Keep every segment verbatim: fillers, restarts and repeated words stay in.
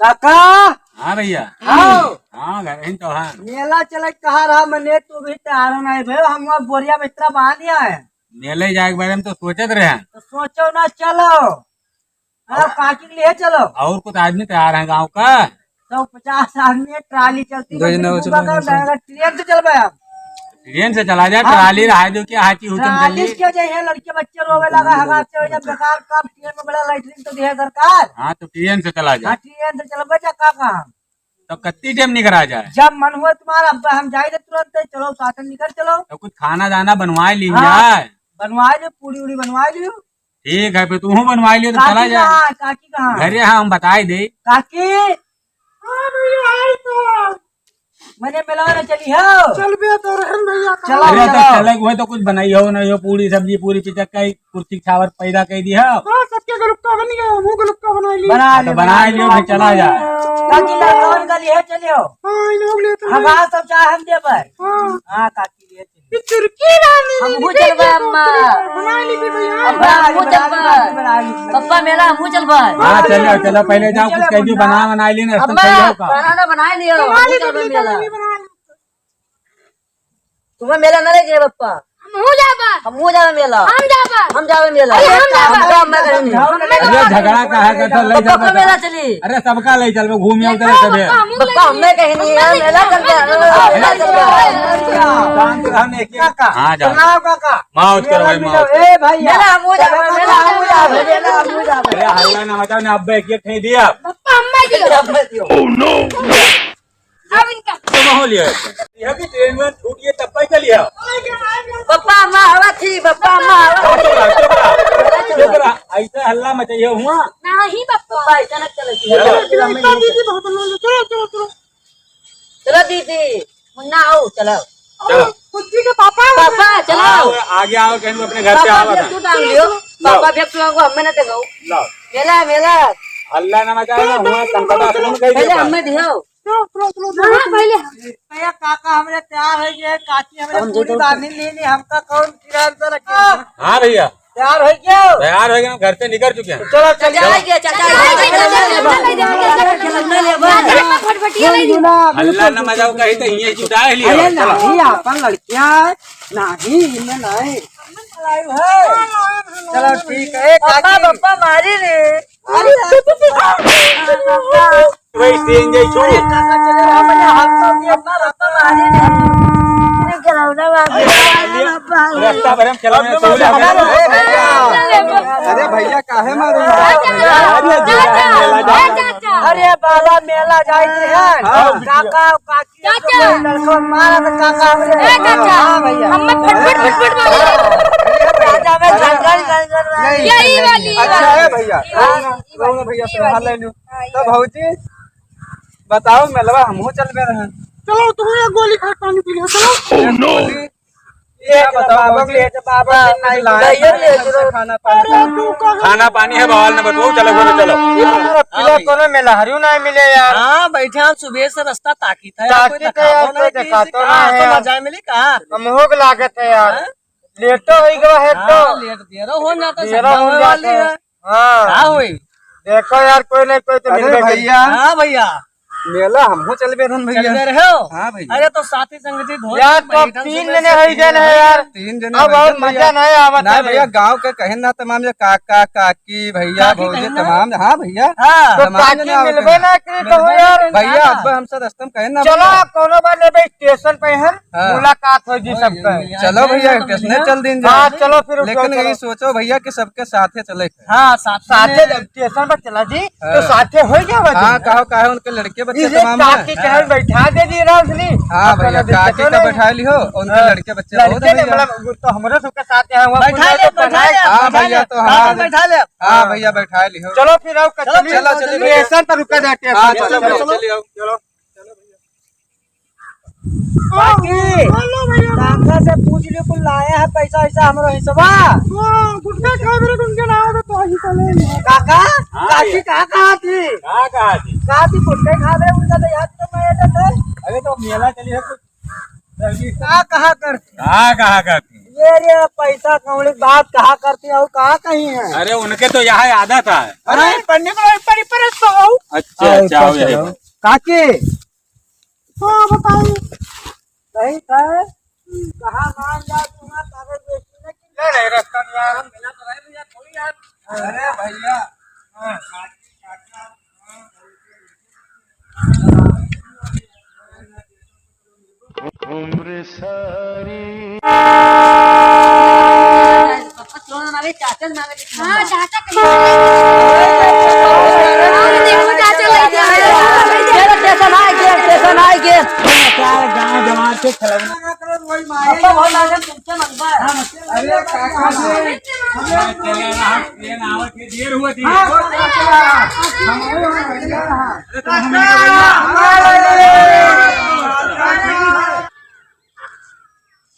काका। हाँ भइया। आओ। हाँ, घर ही तो है। मेला चले कहा रहा मने, तू भी तैयार ना है भाई, हम बोरिया बिस्तरा बांध लिया है। मेले जाए के बारे में तो सोचत रहे हैं। तो सोचो ना, चलो। हाँ, काकी के लिए चलो। और कुछ आदमी तैयार हैं गाँव का? सौ पचास आदमी है, ट्राली चलती है, दो जने हो, चलो, चलो। ट्रेन से चलबे हम। ट्रेन से चला जाए, हाँ। ट्राली रहा जो क्या हाथी हुचम ट्राली चली। से क्या जाए, लड़के बच्चे रोवे लगा, हगार से हो जाए, बेकार काम, ट्रेन में बड़ा लैट्रिन तो दिया सरकार। हाँ, तो ट्रेन से चला जाए। हाँ, ट्रेन से चलबे जा, का काम? तो कत्ती टाइम निकरा जाए? जब मन हुआ तुम्हारा, अब हम जाए तुरंत, चलो साथ में निकल चलो। तो कुछ खाना दाना बनवा ली हाँ, जाए। बनवा लियो, पूरी उड़ी बनवा लियो। ठीक है, फिर तू बनवा लियो तो काकी चला जाए। कहाँ है? काकी कहाँ है? घरे हाँ, हम बताई दे। काकी। हाँ भइया, आई तो। मने मेला ना चली हो। चल बे तो रहन भइया, चलो, अरे तो चलो। चले हुए तो कुछ बनाई हो, नहीं हो, पूरी सब्जी, पूरी पिचक का कुर्सी छावर पैदा कर दी हो। हाँ, सबके गुलुक्का बन गया, वो गुलुक्का बना ली। बना हाँ, तो ले, बना बना लियो, ले। फिर चला जाए। काकी ला कौन गली है, चलियो। हाँ, इन लोग ले तो हम गए। हाँ, सब चाहे हम दे पर। हाँ। हाँ, काकी लिए चलियो। ये चुरकी रानी हम रे, वो चलबे अम्मा। बना ली फिर भइया। अम्मा, हम वो चलबे। बना ली, बना ली। पप्पा मेला हम वो चलबे। हाँ, चलो, चलो, पहले जाओ, कुछ कह दियो, बना, बना ली ना, अम्मा, खाना ना बना लियो, बना हम ली, वो चलबे बना ली, मेला। बना ली। तुम्हें मेला ना ले जाए पप्पा। हम हो जाबा। हम हो जाबे मेला। हम जाबा। हम जाबे मेला। अरे हम जाबा। हमका अम्मा करेंगे। अरे झगड़ा का है, कहता ले पप्पा जाबा को तो। मेला चली। अरे सबका ले चलबे, घूम आओ देखो तेरे सबे। पप्पा, हम पप्पा, हमने कहीं नहीं है, मेला चलबे। मेला चलबे। शांत रहो, ने क्या का? हाँ, जाओ। सुनाओ काका। माँ, उठ कर भाई, माँ, उठ कर। ए भइया। मेला हम हो जाबे, मेला हम हो जाबे, मेला हम हो जाबे। अरे हल्ला ना मचाओ, ने अब एक एक नहीं दिया। पप्पा, अम्मा दियो। अम्मा दियो। Oh no। अब इनका। तो माहौल ये है। यह भी ट्रेन में छूट गई, तब पैसा लिया। पप्पा, अम्मा आवा थी, पप्पा, अम्मा आवा। चुप रहा, चुप रहा, चुप रहा। ऐसा हल्ला मचाइए हुआ। नहीं पप्पा। पप्पा, ऐसा ना चले। चलो। चलो, चलो, चलो, चलो। चलो दीदी, मुन्ना आओ, चलो। चलो। कुर्सी के पापा। पापा, चलो। आओ, आगे आओ, कहीं अपने घर पे पापा आओ भी ना। तू टांग लियो। लो। पापा भी तू हमको हमें ना देखाओ। लो। मेला, मेला। हल्ला ना मचाओ ना, हुआ संपदा सुन गई पहले है। हमें दियो। चलो, चलो, चलो, हाँ, चलो। पहले। भैया, काका हमरे तैयार होइ गए, काकी हमरे हम पूरी जो बांधी ली, ली, हमका कौन किरान से रखे? हाँ भैया। तैयार होइ गए? तैयार होइ गए, हम घर से निकल चुके हैं। चलो, चलिए। चाचा आ गया, चाचा आ गया। हल्ला न मचाओ, कहीं तो ये जुटाए लियो। अरे चलो। नहीं, अपन लड़कियां है, नहीं, इनमें नहीं। चलो, ठीक है। ए, पापा, काकी। पापा मारी रे। अरे, वही ट्रेन जाई छू। अरे, काका, चले, हम अपने हाथ में अपने पापा मारे नहीं। अरे, खिलौना मार दिया। रास्ता भर हम खिलौने तोड़ दिया। अरे भैया, काहे मारे? अरे बाबा, मेला जाए के है। हाँ। काका, काकी, चाचा। लड़को मारा तो काका हमरे। ए, चाचा। हाँ, भैया। हमें फटफट, फटफट मारो। राजा में गंगन, गंगन वाली। यही वाली, यही वाली। अच्छा है भैया। हाँ। कौन भैया से हाल ले लूं। हाँ, तो भौजी, बताओ, मेलवा हमहू चलबे रहन। चलो, तुम एक गोली खा के पानी पी लो, चलो। Oh no! ये बताओ, बाबा भौजी, ले जा, बाबा, कुछ लाए ले जा, खाना पानी? अरे, तू कहाँ? खाना पानी है, बवाल न बताओ, चलो, चलो, चलो। ये तो पूरा पीला कोनो मेला हरियो ना मिले यार। हाँ, बैठे हम सुबह से रास्ता ताकी था यार, कोई ताकी था यार, कोई देखा तो ना है यार। मजा मिली कहाँ? हमहू के लागत है यार। हाँ? लेटो हो गया है तो। हाँ, लेट देरो हो जाता, देरो हो जाता है। हाँ। का होई? देखो यार, कोई नहीं कोई तो अरे मिलबे करी। भैया। हाँ भैया। मेला हमहू चलबे रहन भैया। चलबे रहे हो? हाँ भैया। अरे तो साथी संगती धोर यार, तो तीन जने हो गए ना यार। तीन जने अब हो और गए मजा भैया। नहीं आवत ना है भैया, भैया। गाँव के कहे ना तमाम जे काका, काकी, भैया, काकी भौजी कहे ना? तमाम। हाँ भैया। हाँ। तो तमाम काकी जने आवत मिलबे हैं। ना करी तो मिलबे यार। ना करी भैया, ना। अब हमसे रस्ता में कहे ना चलो, भैया। कोनो बात नहीं, स्टेशन पे हम हाँ। मुलाकात हो जी हाँ, सबका। ये चलो भैया, तो स्टेशने भैया। चल दिन हाँ, जाए। चलो फिर लेकिन उठो, यही चलो। सोचो भैया कि सबके साथे चले। हाँ, साथ साथे में। जब स्टेशन पर चला जी, तो हाँ। साथे हो गया बा हाँ, जी। कहो, काहे उनके लड़के बच्चे इसे तमाम हैं। काकी कहे बैठा दे जी, राम जी। हाँ अपना भैया, दिक्कत काकी का नहीं। बैठा लियो, उनके हाँ। लड़के बच्चे बहुत लड़के हैं ने भैया। बड़ा, वो तो हमरे सबके साथ यहाँ हुआ, बैठा कुल ले, तो बैठा बनाए। ले, हाँ बैठा भैया, ले। तो हाँ। हाँ, बैठा ले। हाँ भैया, बैठा लियो। चलो फिर आओ, चलो, चलिए, चलो, चलिए। स्टेशन पर रुका जाके। हाँ, चलो, चलो, चलो। चलिए, आओ, चलो। बाकी बोलो भैया। काका से पूछ लियो, कुल लाया है पैसा वैसा हमरो हिस्सा? हाँ, गुटखा खा रहे, उनके नाम पे तो ही चले। काका, हाँ काकी भैया। कहाँ, कहाँ थी? कहाँ, कहाँ थी? कहाँ थी? गुटखा खा रहे, उनका तो याद तो मैं तो थे। अरे तो मेला चली है कुछ। कहाँ, कहाँ कर? कहाँ, कहाँ कर? अरे, पैसा कौड़ी बात कहा करती हो, कहाँ कहीं है? अरे, उनके तो यह आदत है। अरे, पढ़ने को पढ़ी पर तो हो। अच्छा, अरे, अच्छा, आओ, यही आओ। पर। काकी, हाँ, बताओ। सही था। कहाँ मान जा, तुम्हारा कागज बेचने की। ले रहे रस्ता यार, हम मिला तो रहे भैया, थोड़ी यार। अरे भैया, हाँ। हाँ, चाचा कहीं हाँ, देखो, चाचा लग गया। चलो, स्टेशन आ गया, स्टेशन आ गया। गाँव जवान से खिलौना। पापा, बहुत लागे, तुमसे मंगवा। अरे, काका से। ट्रेन आवत है, देर हुआ थी। हाँ, काका। अरे, तुम हमें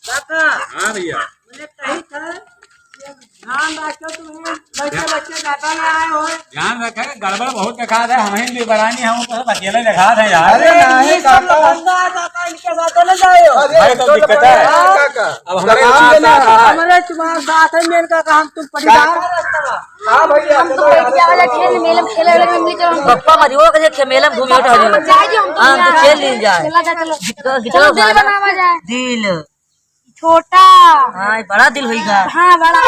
काका। हाँ भैया। मैंने कही था, ध्यान रखो, तुम्हें लड़के बच्चे ज्यादा ना आए हो। ध्यान रखे, गड़बड़ बहुत दिखा दे, हम ही भी बरानी, हम तो अकेले दिखा दे यार। अरे नहीं, नहीं, सब काका। लोग धंधा है, काका, इनके साथ न जाओ। अरे भाई, तो तो दिक्कत है। हाँ, काका। अब हमारे साथ है। हमारे तुम्हारे साथ है, मेन काका, हम तुम पटीदार। काका रास्ता बा। हाँ भैया, हम तो चलो, बैठ के चलो। आवाज खेल, मेले में खेले, वेले में मिल के हम पप्पा मरियो के देखे, मेले में घूमी उठा रही। जाए जो हम तो हाँ, तो यार। खेल ली जाए। चला जा, चलो। चलो, चलो, चलो, दिल चलो। बनावा जाए। दिल। छोटा। हाँ, बड़ा दिल होइगा। हाँ, बड़ा।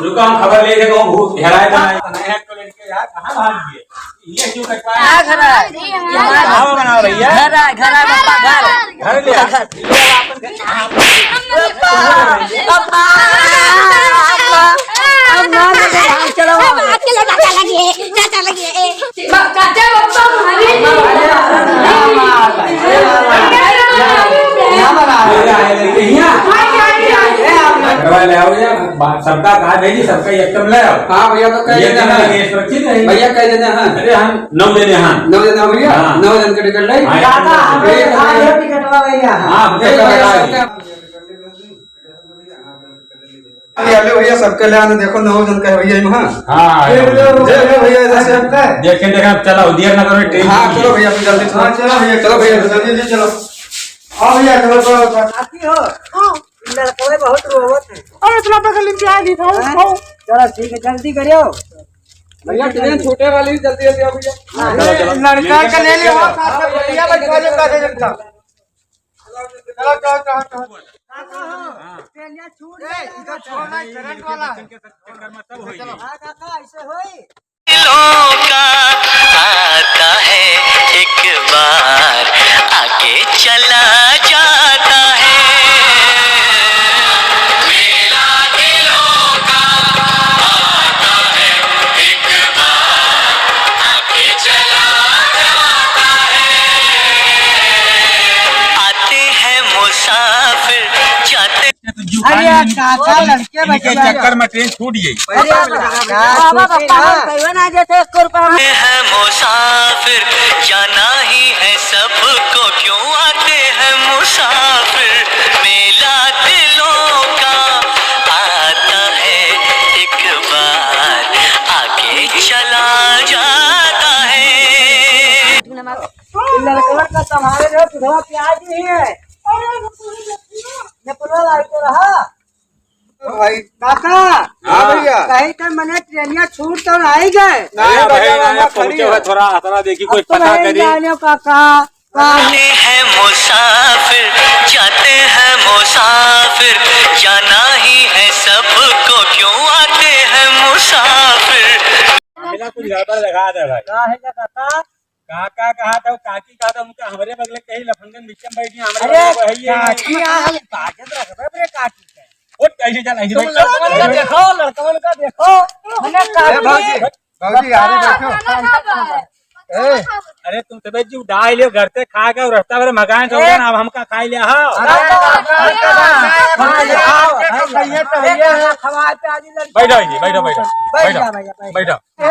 रुका, हम खबर ले के कहूँ, भूत घेराए बनाए। बनाए हैं तो लड़के यार, कहाँ भाग गए? ये क्यों कटवाए? क्या घर है? ये हमारा घर। कहाँ बनाओ भैया? घर है, घर है, पापा, घर। घर ले आ। घर। पापा, पापा, पापा, हम ना ले, हम चलो। चाचा लगे, चाचा लगे। चाचा, बप्पा, हमारे दवा ले आओ या, बा-, सबका कहा भेजी, सबका एकदम ले आओ। हाँ भैया, तो कह ये देना इतना है। लगे, सुरक्षित है। भैया, कह देना है। अरे, हम नौ जने हैं। नौ जने हैं भैया? हाँ। नौ जन के टिकट ले। हाँ, दादा, हम एक हाँ, जने। ये टिकट वाला भैया। हाँ, हम एक सबका भैया, करा सबका। अरे, अरे भैया, सबके ले आने, देखो, नौ जन का है भैया, इहाँ। हाँ, ये लो, ये लो भैया, इधर से। देखें, देखें, अब चलो, देर ना करो, ट्रेन हाँ, चलो भैया, तुम जल्दी चलो। हाँ, चलो भैया, चलो भैया, जल्दी, जल्दी चलो। हाँ भैया, चलो, चलो, चलो। आती हो? हाँ। लड़कवे बहुत रोवत है। अरे, इतना बगल में प्यार नहीं था, हैं? चलो, ठीक है, जल्दी करियो। भैया, ट्रेन छूटे वाली है, जल्दी, जल्दी आओ भैया। हाँ, चलो, चलो। लड़का के ले लियो, साथ में भैया, बैठवा लो, काहे जल्दी। चलो, चलो, चलो, चलो। काका हो, हाँ। ट्रेनिया छूट ए, गया। इधर छोड़ ना, करंट वाला। चक्कर में सब होई। हाँ, काका, ऐसे होई। दिलों का आता है एक बार, आके चला जाता है। मेला दिलों का आता है एक बार, आके चला जाता है। आते हैं मुसाफिर, जाते अरे यार, काका, लड़के इनके बच्चे चक्कर में ट्रेन छूट गई। अरे बाबा, बाबा, बाबा, कहियो ना जैसे एक रुपया हम है मुसाफिर, जाना ही है सबको, क्यों आते हैं मुसाफिर। मेला दिलों का आता है एक बार, आके चला जाता है। लड़का का तुम्हारे जो बुढ़वा प्याज नहीं है। ये पूरा लाइट रहा। ओ भाई। काका। हाँ भैया। कहीं का मने ट्रेनिया छूट तो नहीं गए? नहीं अरे भैया, भाई, हम पहुँचे खड़ी हैं। थोड़ा हतरा देखी, कोई अब तो पता नहीं करी। जाने काका। आते हैं मुसाफिर, जाते हैं मुसाफिर, जाना ही है सबको, क्यों आते हैं मुसाफिर। मेरा कुछ गड़बड़ लगा दे भाई। का है काका? काका कहा था, काकी कहा था, उनका हमरे बगले कहीं लफंगन बीच में बैठी, हमरे अरे, बगले वही है। काकी आ गई। ताकत रख रहे रे काकी के। उठ, ऐसे चल, ऐसे तुम बैठ। लड़कवन का देखो, लड़कवन का देखो। मने ए, काकी। भौजी, भौजी, आगे बैठो। ए। अरे, तुम तबे जी उठाई लियो, घर से खा के और रास्ता भर मकान चल ए। गया ना, अब हमका खाई लिया, हाँ। अरे, काका, काका, काका, काका, खवाए पे आज ही लड़की। बैठो जी, बैठो, बैठो, बैठ बैठो, जा भैया, बैठ। बैठो। ए!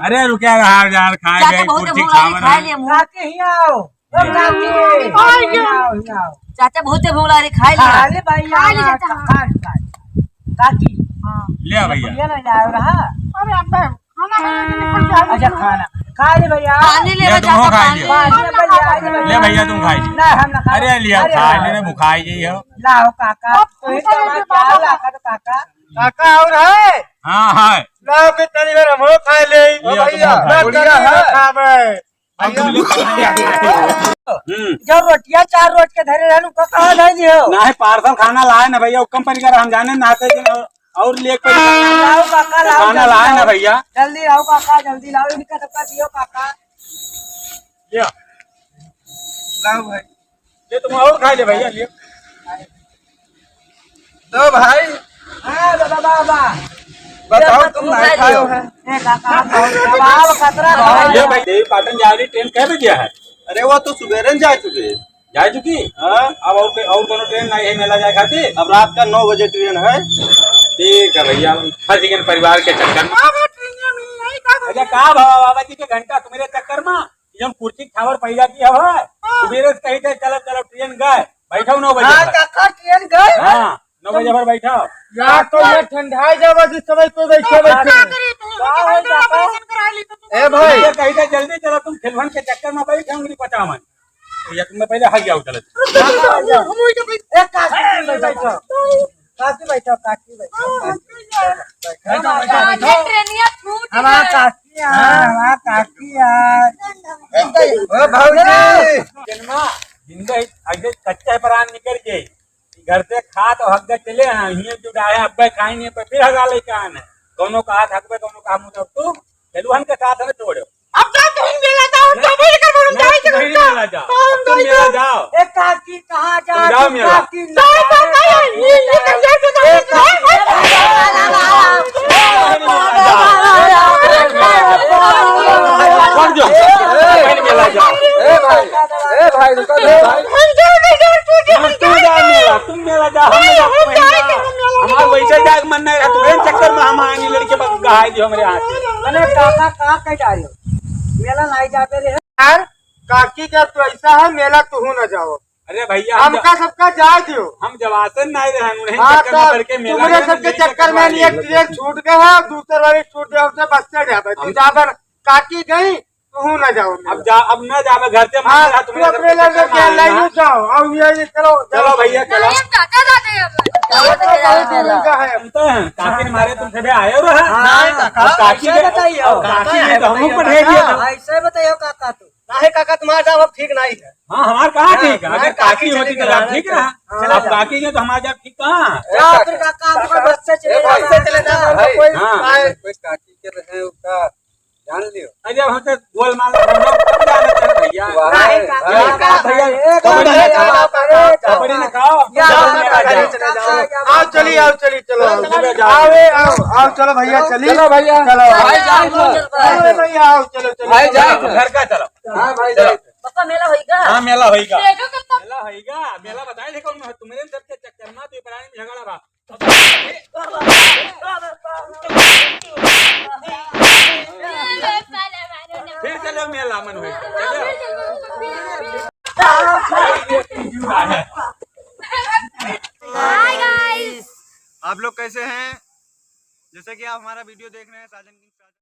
अरे रुक्या रहा यार, खाए चाचा गए, बहुत कुछ भूख लगी, खावा खा ना। लिए मुँह। काकी हियाँ आओ। ओ काकी, हियाँ आओ, हियाँ आओ। चाचा बहुत भूख लगी, खा लिए। खा ले भाई, खा ले यार, चाचा। खा ले, खा ले। काकी। हाँ। ले आ भैया। भैया ना जाओ रहा। अरे अब्बा, खाना खाने के लिए कुछ चाहिए अच्छा, ना। खाना। खा ले भैया। पानी ले ले लो, तुम चाचा, खा पानी। लियो। पानी ले भैया, ले भैया। ले भैया, तुम खा लियो। ना, हम ना खा अरे लिया, अरे खा हाँ। ले रे, भुखाई गई हो। का हो काका? तो ही तो हमार ख्याल रखा तो काका। काका और है? हाँ, है। लाओ के तनी भर हमहू खाए ले। ये ओ भैया, तो बहुत ना बढ़िया तनी है। खावे। हम्म। जो रोटिया चार रोज के धरे रहन, उनका कहाँ धर दियो? नाही, parcel खाना लाए ना भैया, वो कंपनी का हम जाने ना आते कि और, और लेके लाओ काका, लाओ खाना जल्दी लाए ना लाओ। भैया। जल्दी लाओ काका, जल्दी लाओ, इनका सबका दियो काका। ये। लाओ भाई। ये तुम और खा ले भैया, ये। दो भाई। हाँ, बाबा, बाबा। बताओ, तुम नहीं खाए हो? ए, काका, आप खाओ, बाबा, आप खतरा खाओ। ये भाई, देवी पाटन जाए वाली ट्रेन कै बजे है? अरे, वो तो सुबेरे न जा चुके। जा चुकी? हाँ। अब और कोई, और कोनो ट्रेन नहीं है मेला जाए खातिर? अब रात का नौ बजे ट्रेन है। ठीक है भैया, फंस गए परिवार के चक्कर में। अच्छा, का भवा बाबा जी के घंटा तुम्हारे चक्कर में? जौन कुर्सी के tower पहिला की हवा, हाँ। सुबेरे से कही थे, "चलो, चलो, ट्रेन गए, बैठो नौ बजे हाँ, पर।" काका, ट्रेन गए? हाँ, नौ बजे पर बैठो। यार, तो ये ठंडाई जावा जिस समय कोई बैठे, हाँ, बैठे। का करी, तुम का लोग है, के काका? ऑपरेशन करा ली, तो तुम ए भाई। ये कही थे, "जल्दी चलो, तुम खिलवन के चक्कर में बैठे, उंगली पचावन।" तो ये तुमने पहले हग जाओ, चलो। हम वही तो बैठ- ए, काकी, बैठो। काकी बैठो, काकी बैठो, काकी बैठो। बैठो, बैठो, बैठो। ट्रेनिया छूट हमार गए। काकी आ, हमार काकी आ। ओ भौजी। जन्मा, जिंदा ही, अइसे कच्चा है प्राण निकल गए। घर से खा तो हक गए चले हैं, हिये जो डाहे अब्बे खाई नहीं, पर फिर हगा ले कान है। दोनों का हाथ हकबे, दोनों का हाथ मुंह तू, चलू हम के साथ हमें छोड़ो। अब जा तुम मेला जाओ, नहीं। तभी लेकर बोलूं, नहीं, जाओ, तुम नहीं जाओ। मेला जाओ। तुम तुम मेला जाओ। जाओ। ए काकी, कहाँ जा तुम जाओ तू मेला। काकी? नहीं, नहीं, नहीं, ये, ये, ये, ये, ये, ए काकी, मेला जाओ। छोड़ दो। ए, ए, पहले मेला जाओ। ए भाई, ए भाई, रुको, ए भाई। हम जाओ, नहीं जाओ, तू जा, तुम तू जाओ मेला, तुम मेला जाओ, हम नहीं जाओ, हम तुम जाओ, जाओ। हमार वैसे जाए के मन नहीं रहा, तुम्हारे चक्कर में हम आएंगे, लड़के बस गहाई दियो हमरे हाथ। अरे काका, का कह जा रहे हो? मेला नहीं जाते रहे। यार, काकी का तो ऐसा है, मेला तू ना जाओ। अरे भैया, हम हमका जब, सबका जाए दियो। हम जब आसन नहीं रहे, उन्हीं हाँ, चक्कर में तब पड़ के मेला तुमरे गए, सबके मेरे चक्कर चक्कर में में नहीं, एक आए। ट्रेन छूट गए है, दूसरे वाली छूट गए, हमसे बस से जाबे। तू हम जाबे, काकी गई, तू ना जाओ अब मेला। जा, अब ना जाबे घर से, हाँ, मत जा, तू तुमरे अपने सबके लगे चक्कर में क्या आए लाइन ना। में जाओ, अब ये, ये चलो, चलो जाओ। भैया, चलो। अरे काका, जाते हैं अब। चलो, चलो, बहुत दूर का है। सुनते हैं, काकी ने मारे तुमसे भी आए हो रहा। हाँ, अब काकी ऐसे के, बताइए। अब काकी ने तो हमको पढ़े दिया था। हाँ, ऐसे बताइए काका तू। काहे काका, तुम्हारा जाब अब ठीक नहीं है। हाँ, हमार कहाँ हाँ, ठीक है? हमार अगर काकी काकी होती चली तो जाब गई ठीक ना। रहा। हाँ, अब चला काकी के तो हमार जाब ठीक कहाँ? जाओ फिर काका, हम लोग बस से चले ए, बस से जाओ। चले जाओ, भाई। कोई हाँ। आए। कोई काकी के रहे उसका जान लियो। अरे, अब हमसे गोलमाल करना, तुम जाना चाहते भैया। वाह। काहे काका, अरे, काका, भैया, ए, खपड़ी काका, ना खाओ, काका, खपड़ी ना खाओ, या जाओ, काका, मेला जाओ। चले जाओ। आओ, चली, आओ, चली, चलो, आओ। चलो, चलो, जाओ। आओ, ए, आओ, आओ, चलो भैया, चली। चलो भैया। चलो। भाई, जाओ, चलो। अरे भैया, आओ, चलो, चलो। भाई, जाओ। घर का चलो। हाँ, भाई, जाओ। पापा, मेला होइगा? हाँ, मेला होइगा। देखो तो मेला होइगा, मेला बताए थे कौन, तुम्हारे सबके चक्कर में तो प्राणी में झगड़ा बा। फिर चलो मेला मन होइगा। चलो। Hi guys। आप लोग कैसे हैं? जैसे कि आप हमारा वीडियो देख रहे हैं, साजन की